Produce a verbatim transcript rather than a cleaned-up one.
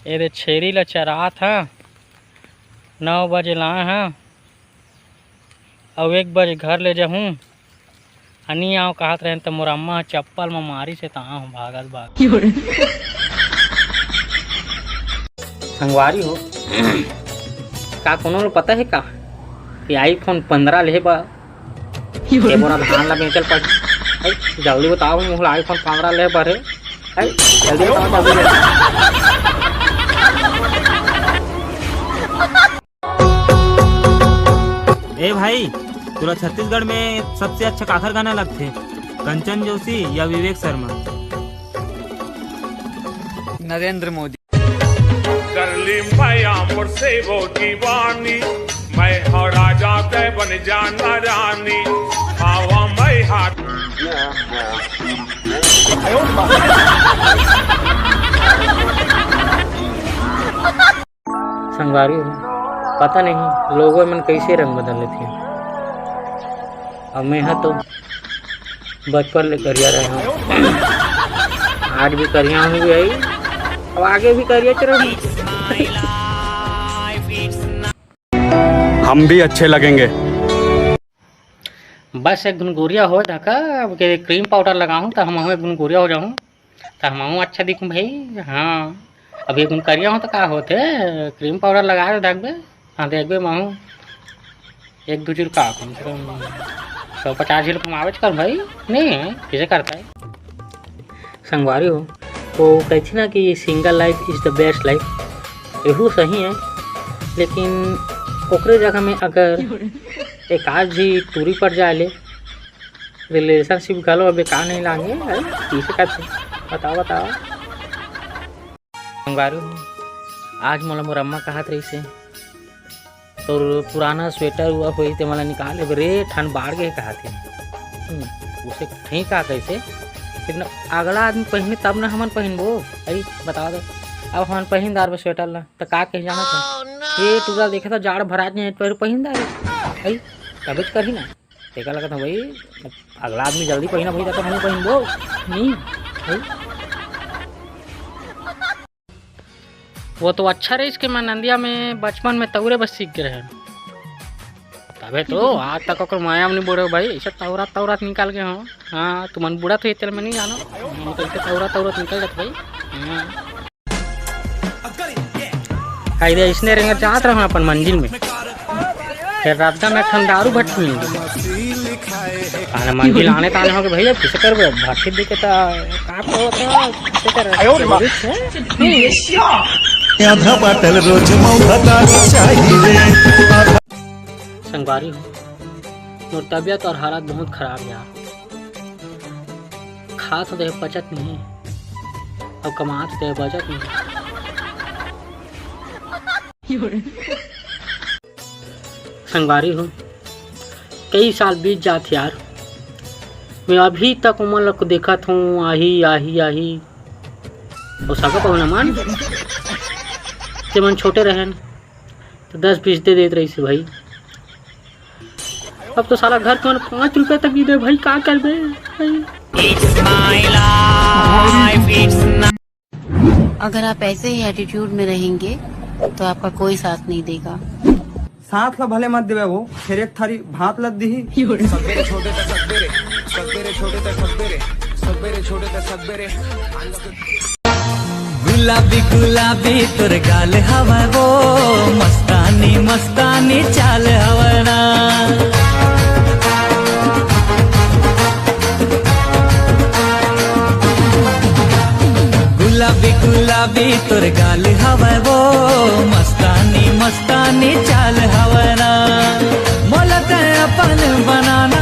ए दे छेरी ल चरात हं, नौ बजे लाए हं, अउ एक बजे घर ले जहूं। अनी आंव कहत रहेन त मोर अम्मा ह चप्पल म मारिस हे, त आंव भागत भागत। संगवारी हो, का कोनो ल पता हे का कि iPhone पंद्रह लेहे बर ये बोरा धान ला बेचल पड़। अई, जल्दी बताओ, मोला iPhone पंद्रह लेहे बर हे। अई, जल्दी बताओ, जल्दी बताओ। ए भाई, तोला छत्तीसगढ़ में सबसे अच्छा काखर गाना लगथे, कंचन जोशी या विवेक शर्मा? नरेंद्र मोदी। कर ली मैया मोर से वो दीवानी, मैं हूँ राजा, तै बन जाना रानी। आवा मैं हाथ। संगवारी हो, पता नहीं लोगों मन कैसे रंग बदल लेथे। अब मैं हा तो बचपन ले करिया रहे हूँ, आज भी करिया हूँ भी आई, अब आगे भी करिया च रहूँ। हम भी अच्छे लगेंगे। बस एक घुन गोरिया हो जाका, अब के cream powder लगाहूँ त हमहूँ एक घुन गोरिया हो जाहूँ, त हमहूँ अच्छा दिखूँ भाई। हाँ, अब एक घुन करिया हो त का होथे, cream powder लगा दे देखबे। हाँ, देखबे महूँ एक दू झिन का कम से कम सौ पचास झिन कमावेच कर भाई, नहीं किसे करता है। संगवारी हो, वो कहथे ना कि single life is the best life, एहू सही है, लेकिन ओकरे जगह में अगर एक आध झी टूरी पड़ जाए ले, relationship घलो बेकार नहीं लागे, है? किसे कहथे? बताओ, बताओ। संगवारी हो, आज मोला मोर अम्मा कहत रहिस हे, "तोर पुराना sweater हुआ होई ते मोला निकाल लेबे रे, ठंड बाढ़ गे," कहत हे। हम्म, उसे ठीक आ कैसे? लेकिन अगला आदमी पहिने तब ना हमन पहिनबो। अई बताओ तो, अब हमन पहिन डारबे sweater ला, त का कही जानत हे? ये टूरा देखे त जाड़ भरात नहीं, पहिर पहिन डारे। अई, तबेच करही ना। तेकर लगत हे भाई, अगला आदमी जल्दी पहिना भाई, त हम पहिनबो। नहीं, भाई। वो तो अच्छा रहिस कि मैं नंदिया में बचपन में तौरे बस सीख गए रहेन। तबे तो आज तक ओकर माया में नहीं बूढ़े भाई, ऐसे तौरात तौरात निकाल गए हो। हाँ, तुमन बूढ़ा तो ये तेल में नहीं जानो, हम तो ऐसे तौरात तौरात निकल जाते भाई। हाँ। कायदे इसने रेंगे जात रहो अपन मंजिल में। फिर रास्ता में एक ठन दारू भट्टी मिल गई। काला मंजिल आने ताने हो गए भैया, किसे करबे? भट्टी दिखे ता का को होता है? किसे कर? आयो रे माँ। आधा बाटल रोज मौका दारू चाहिए। संगवारी हो, मोर तबियत और हालत बहुत खराब है यार। खात होते पचत नहीं है और कमात होते बचत नहीं है। संगवारी हो, कई साल बीत जात यार, मैं अभी तक उमन ला देखत हूँ, आही आही आही। और सगा पहुना मन, ते मन छोटे रहन तो दस बीस दे देत रहिस भाई। अब तो साला घर के मन पाँच रुपया तक नहीं दे भाई, का करबे भाई? अगर आप ऐसे ही एटीट्यूड में रहेंगे तो आपका कोई साथ नहीं देगा। साथ ला भले मत देवे वो, फिर एक थारी भात लद दीही। गुलाबी गुलाबी तोर गाल हवय वो, मस्तानी मस्तानी चाल हवय ना। गुलाबी गुलाबी तोर गाल हवय वो, मस्तानी मस्तानी चाल हवय ना। मोला तै अपन बनाना,